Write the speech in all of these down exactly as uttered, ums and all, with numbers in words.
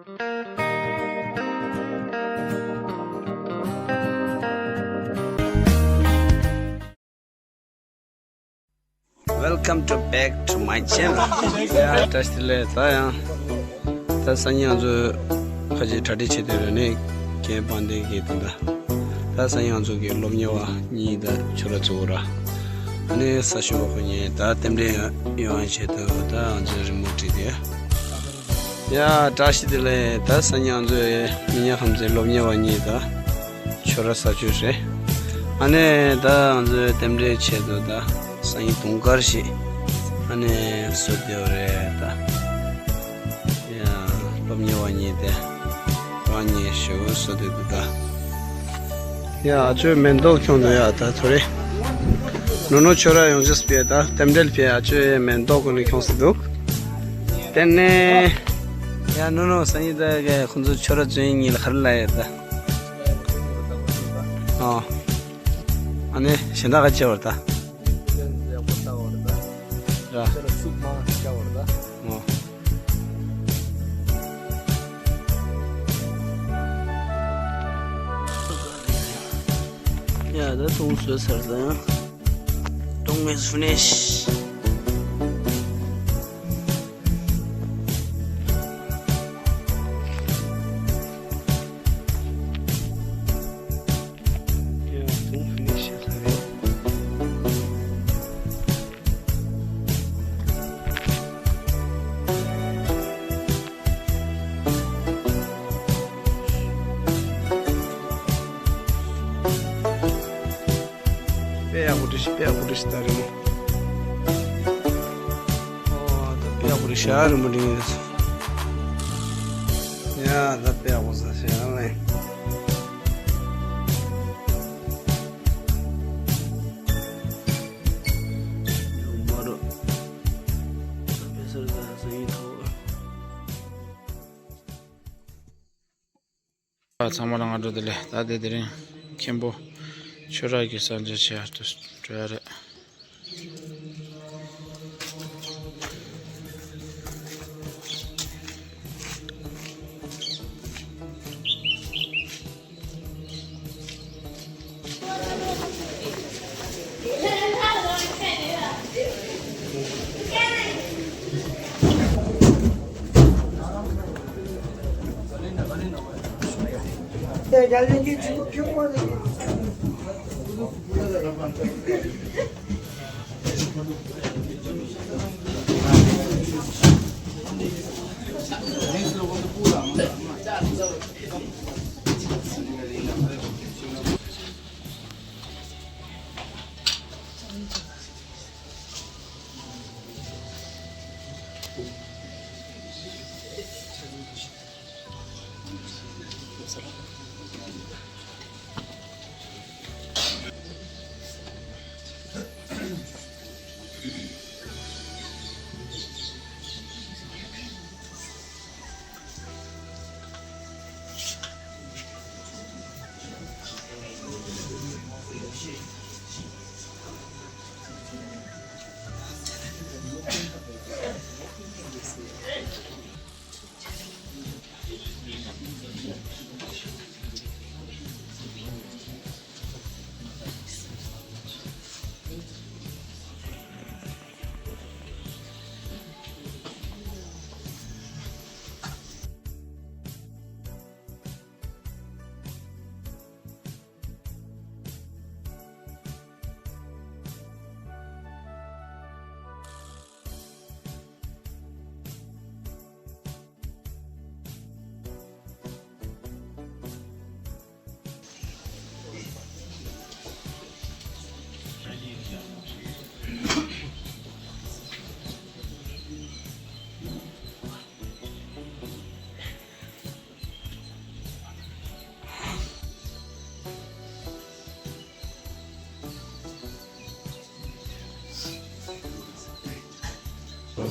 Welcome to back to my channel. ཡ་བཀྲ་ཤིས་བདེ་ལེགས། ད་ཡང་ད་སང་ཉིན་ང་ཚོ་ཁ་ཆེ་གྲ་སྒྲིག་བྱེད་དུས་རེ་ནས་ཁྱེད་དཔལ་ལྡན་གྱིས་ད་ད་ད་སང་ཉིན་ང་ཚོ་གི་སློབ་གཉེར་བ་གཉིས་ད་ཁྱོད་ར་གཙོ་བོ་ར། ཨ་ནི་ས་ཞོག་ཁོ་གཉིས་ད་རྟེན་འབྲེལ་ཡོང་ཡོང་བ་ཆེད་དུ་ད་ང་ཚོའི་རི་མོ་བྲིས་ཏེ། ཡ་བཀྲ་ཤིས་བདེ་ལེགས། ད་སང་ཉིན་ང་ཚོའི་མི་ཉག་ཁམས་ཚའི་སློབ་གཉེར་བ་གཉིས་ད། ཁྱོད་ར་ས་ཆུ་རེད། ཨ་ནེ་ད་ང་ཚོའི་རྟེན་འབྲེལ་ཆེད་དུ་ད་སང་ཉིན་དུང་དཀར་ཞིག་ཨ་ནེ་བཟོ་བསྡད་ཡོད་རེད་ད། ཡ་སློབ་གཉེར་བ་གཉིས་དེ་རང་གཉིས་ཞེ་པོ་བཟོ་བསྡད་འདུག་ད། ཡ་ཨ་ཅོའི་མེ་ཏོག་ཁྱོང་འདུག་ཡ་ད་ཐོ་རེ། ནོ་ནོ་ཁྱོད་ར་ཡོང་ཅེས་པས་ད་རྟེན་འབྲེལ་པས་ཨ་ཅོའི་མེ་ཏོག་ཀུན་ནས་ཁྱོངས་སུ་འདུག་དེ་ནས་ཡ་ནོ་ནོ་སང་ཉིན་ད་ག་ཁོང་ཚོ་ཁྱོད་ར་བཙུན་གཉིས་ལ་ག་རེ་ལབ་ཡོད་ད། ཨོ། ཨ་ནི་གཞན་དག་ག་ཅི་བར་ད། ར། ཨོ། ཡ་ད་དུང་བཟོས་ཚར་ད། དུང་is finish. ཡ་དུང་ཕི་ནིཤ་ཚར་རེད། དཔེ་ཡག་པོ་འདྲ་ཞིག་དཔེ་ཡག་པོ་འདྲ་ཞིག་ད་རེད་མོ། ཨོ་ད་དཔེ་ཡག་པོ་རེད་ཤག་རི་མོ་འདྲ་ཡིན། ཡ་ད་དཔེ་ཡག་པོ་ཟ་ཤག་ལེ། ཚང་མ་ལ་སྔ་དྲོ་བདེ་ལེགས། ད་དེ་དེ་རིང་མཁན་པོ་ཆོས་ར་གི་གསར་འགྱུར་ཆེ་ཡར་དུ་འགྲོ་ཡ་རེད།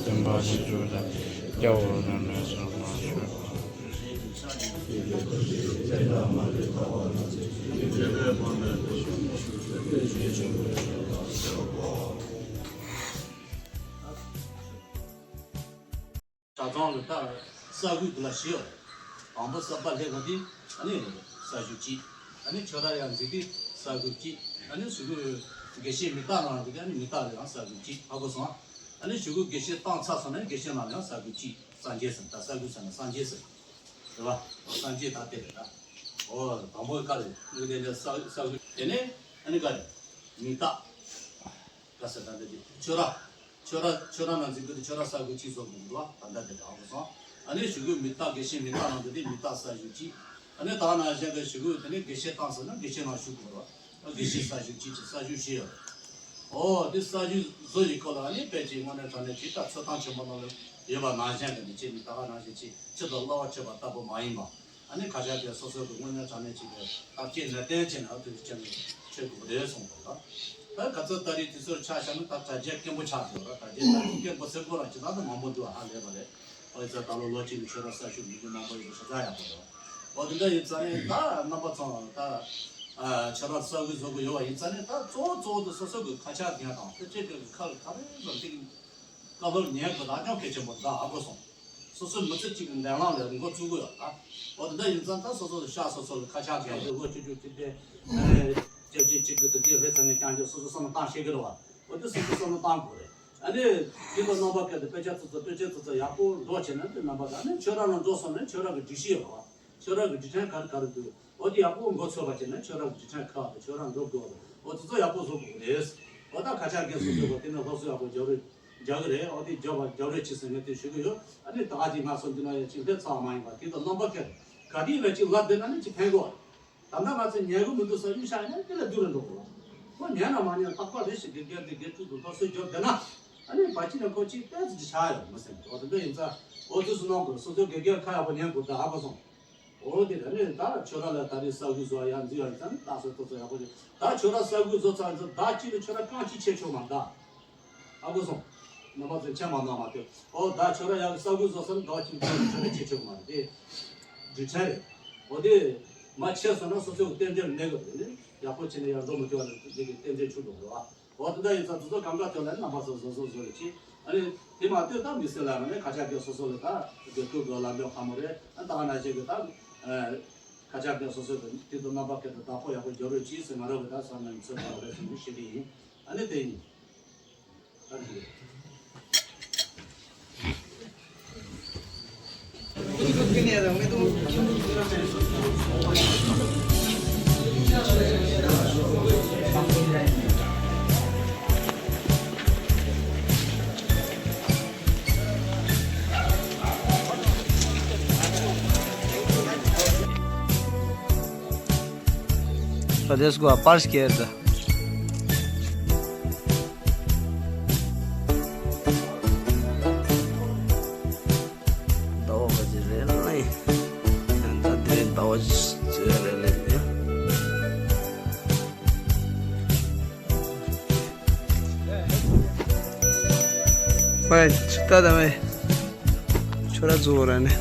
སྟོན་པ་ཞི་ཁྲོ་དང་། སྐྱབས་འོག་ན་ནི་སོགས་མ་བྱོན། གྲྭ་ཚང་ལ་ད་ས་ཁུལ་དེ་ལ་ཞི་ཡོད། དང་པོ་ས་པ་ལྷེ་གོ་དེ་ཨ་ནི་ས་ཞུ་གཅིག་ཨ་ནི་ཆོས་ར་ཡང་འཛིན་དེ་ས་ཞུ་གཅིག་ཨ་ནི་གཞུག་གུ་དགེ་བཤེས་མི་རྟག་རང་དེ་ཨ་ནི་མི་རྟག་ལ་ཡང་ས་ཞུ་གཅིག་ཧ་གོ་སོང་། ཨ་ནི་གཞུག་གུ་དགེ་བཤེས་བཏང་ཚར་སོང་ན་དགེ་བཤེས་རང་ལ་ཡང་ས་ཞུ་གཅིག་སངས་རྒྱས་ཟེར་ད་ས་ཞུ་ཟེར་ན་སངས་རྒྱས་ཟེར། རེད་བ། སངས་རྒྱས་ད་དེ་རེད་ད། ཨོ་དང་པོའི་བཀའ་རེད་ལུགས་དེ་འདྲ་ས་ས་ཞུ་དེ་ནས་ཨ་ནི་བཀའ་རེད། མི་རྟག་ག་ས་ད་འདི་ཆོས་ར། ཆོས་ར་ཆོས་ར་ནང་འཛིན་དགོས་དེ་ཆོས་ར་ས་དགོས་ཅི་བཟོ་དགོས་འདུག་བ་ད་ལྟ་དེ་དྲག་པོ་སོང་། ཨ་ནི་གཞུག་གུ་མི་རྟག་དགེ་བཤེས་མི་རྟག་ནང་དེ་དེ་མི་རྟག་ས་ཞུགས་ཅི། ཨ་ནི་ད་ནང་བཞིན་གི་གཞུག་གུ་དེ་ནི་དགེ་བཤེས་བཏང་ཟེར་ན་དགེ་བཤེས་ནང་ཞུགས་དགོས་ར། དགེ་བཤེས་ས་ཞུགས་ཅི་ཅི་ས་ཞུགས་ཞེས་ཡོད། ཨོ་དེ་ས་ཞུགས་བཟོ་ཡི་སྐོར་ལ་ཨ་ནི་དཔེ་ཅིག་དངོས་གནས་དྲང་གནས་ཅིག་ད་ཚོད་བཏང་ཆེན་པོ་ནང་ལ་ཡོད་པ་ནང་བཞིན་གི་འདི་ཅི་ནི་ད་ག་ནང་བཞིན་ཅིག་ཅི་དང་གླ་བ་ཆོད་པ་ལྟ་བུ་མ་ཡིན་པ། ཨ་ནི་ཁ་ཆག་དེ་སོ་སོ་གི་དངོས་གནས་དྲང་གནས་ཅིག་གི་བརྟག་དཔྱད་ནན་ཏན་བྱས་ནས་ཨ་ཐུག་ཅན་ཆོས་དགོས་རེད་གསུངས་པ་ལ། ད་ག་ཚོད་ལྟ་རེད་དེ་ཚོར་ཆ་བཞག་ན་ད་དྲ་རྒྱ་སྐྱེན་པོ་ཆགས་འདུག་ར་དྲ་རྒྱ་ད་སྐྱེན་པོ་ཟེར་དགོས་ར་ཅི་ད་ད་མང་པོ་འདུག་ཧ་ལས་པ་རེད། ཨོ་ཡི་ཚ་ད་ལོ་ལོ་གཅིག་ནས་ཆོས་ར་ས་ཞུགས་མི་རྒྱུ་མང་པོ་ཡོད་པ་ཤ་ཚ་ཡག་པོ་རེད། ཨོ་དེ་འདྲ་ཡིན་ཙང་ནས་ད་རྣམ་པ་ཚང་ད་ཆོས་ར་ས་ཞུགས་བཟོ་དགོས་ཡོད་པ་ཡིན་ཙང་ནས་ད་གཙོ་བོ་གཙོ་བོ་དེ་སོ་སོ་གི་ཁ་ཆག་འགན་དང་དེ་ཆོས་དགོས་གི་ཁ་ལ་ག་རེ་བཟོ་འདི་གི་བཀའ་སློབ་ཉན་དགོས་ད་ཅུང་གལ་ཆེན་པོ་རེད་ད་ཧ་གོ་སོང་། སོ་སོའི་མི་ཚེ་གཅིག་གི་འདས་ལམ་ལ་མགོ་བཙུགས་དགོས་ཡོད་ད། འོ་དེ་འདྲ་ཡིན་ཙང་ད་སོ་སོ་ཤག་སོ་སོ་ལ་ཁ་ཆག་གང་དུ་ལོ་བཅུ་དྲུག་ཅིག་དེ་སྐྱབས་རྗེ་གཅིག་གི་དུ་དེ་ལྷེ་ཚ་ནས་ཀྱང་ཀྱང་སོ་སོ་བསམ་བློ་བཏང་ཤེས་ཀྱི་རེད་བ། འོ་དེ་སོ་སོ་བསམ་བློ་བཏང་དགོས་རེད། ཨ་ནི་དེ་ལ་རྣམ་པ་སྐད་དུ་དཔེ་ཆ་ཙི་ཙི་དཔེ་ཆ་ཙི་ཙི་ཡག་པོ་འགྲོ་བྱས་ན་དེ་རྣམ་པ་ད་ནི་ཆོས་ར་ལ་འགྲོ་སོང་ནས་ཆོས་ར་གི་སྒྲིག་གཞི་ཡོད་བ། ཁྱོད་རང་གི་སྒྲིག་ཁྲིམས་ག་རེ་ག་རེ་འདུག་འོ་དེ་ཡག་པོ་མགོ་ཚོས་པ་བྱས་ན་ཁྱོད་རང་གི་སྒྲིག་ཁྲིམས་ཁག་དང་ཁྱོད་རང་འགྲོ་དགོས་རེད། འོ་དེ་ཚོ་ཡག་པོ་བཟོ་དགོས་རེད། འོ་ད་ཁ་ཆག་རྒན་གསུང་ཆོས་པ་དེ་ནས་སློབ་གསོ་ཡག་པོ་རྒྱག་རེད། རྒྱག་གི་རེད། འོ་དེ་རྒྱབ་པ་རྒྱབ་རེས་བྱེད་ཟེར་ངས་དེ་ཞུ་གི་ཡོད། ཨ་ནི་ད་ག་ཅིག་ང་ཚོ་འདི་ན་ཡ་ཅིག་སླེབས་ཚར་བ་མ་ཡིན་པ་དེ་དང་རྣམ་པ་ཁྱེར་ག་དེ་ལ་ཅིག་ལབ་བསྡད་ན་ནི་ཅིག་ཕན་གོ། ད་ལྟ་ང་ཚོ་ཉལ་གི་མི་འདུག་ས་གཡུག་བཞག་ཡིན་ན་དེ་ལ་སྡུག་རུ་འགྲོ་གི་རེད། ཁོ་ཉལ་ན་མ་ཉལ་རྟག་པར་རེ་ཞིག་དགེ་རྒན་དེ་དགེ་ཕྲུག་དང་སློབ་གསོ་རྒྱབ་བསྡད་ན། ཨ་ནི་བར་ཅི་ནས་ཁོ་ཅིག་ཏོག་ཙམ་ཅིག་ཆགས་ཡོང་མི་སེམས་འོ་དེ་འདྲ་ཡིན་ཙང་། འོ་དུས་སུ་གནང་དགོས་སོ་སོའི་དགེ་རྒན་ཁ་ཡག་པོ་ཉན་དགོས་ད་ཧ་གོ་སོང་། འོ་དེ་ད་ནི་ད་ཁྱོད་ར་ལ་ད་རེས་ས་ཁུལ་བཟོ་ཡ་འཛུལ་ཡ་ཡིན་ཙང་ནི་ད་སོ་ཏོག་ཙམ་ཡག་པོ་ཅིག་ད་ཁྱོད་ར་ས་ཁུལ་བཟོ་ཚར་ཡིན་ཙང་ད་ཅི་ནི་ཁྱོད་ར་རྐང་གཅིག་ཆད་ཆོག་མ་ད། ཧ་གོ་སོང་། རྣམ་པ་ཚོས་མཁྱེན་མ་གནང་མ་ཐོས། འོ་ད་ཁྱོད་ར་ཡག་ས་ཁུལ་བཟོ་ས་ནི་ད་ཅི་ནི་ཁྱོད་ར་ཆད་ཆོག་མ་རེད་དེ། སྒྲིག་ཁྲིམས་རེད། འོ་དེ་མ་ཆད་སོང་ན་སོ་སོའི་རྟེན་འབྲེལ་གནས་དགོས་རེད་ནི་ཡག་པོ་བྱས་ནས་ཡར་འགྲོ་མི་ཐུབ་པ་ནི་དེ་གི་རྟེན་འབྲེལ་འཆུག་འགྲོ་གི་རེད་བ། འོ་དེ་འདྲ་ཡིན་ཙང་དེ་ཚོ་གང་ག་ཐོན་ལ་རྣམ་པ་ཚོ་བཟོ་བཟོ་བཟོ་རེ་བྱེད། ཨ་ནི་དེ་མ་ལྟོས་ད་མི་སེར་ལ་ནི་ཁ་ཆག་རྒན་སོ་སོ་ལ་ད་དགེ་ཐུག་དགོས་ལ་འདོད་ཁ་མོ་རེད། ཨ་ད་ག་ན་ཆེ་གི་ད་ཁ་ཆག་རྒན་སོ་སོ་གི་དེ་ཚོ་རྣམ་པ་སྐད་དུ་བདག་པོ་ཡག་པོ་རྒྱབ་རོགས་གྱིས་ཟེར་ང་རང་གི་ད་བསམ་ན་མི་ཚོད་པ་རེད་སོང་གི་ཤེས་ཀྱི་ཡིན། ཨ་ནི་དེ་ཡིན། ད་གི་Let's go, park here. ཟླ་བ་ག་ཅི་རེད་ལ་ནི། ད་དེ་རིང་ཟླ་བ་ཅི་རེད་ལ་ནི། ཝེ་ཆུ་ད་ད་ཝེ། ཆུ་ར་ཛུ་ར་ནི།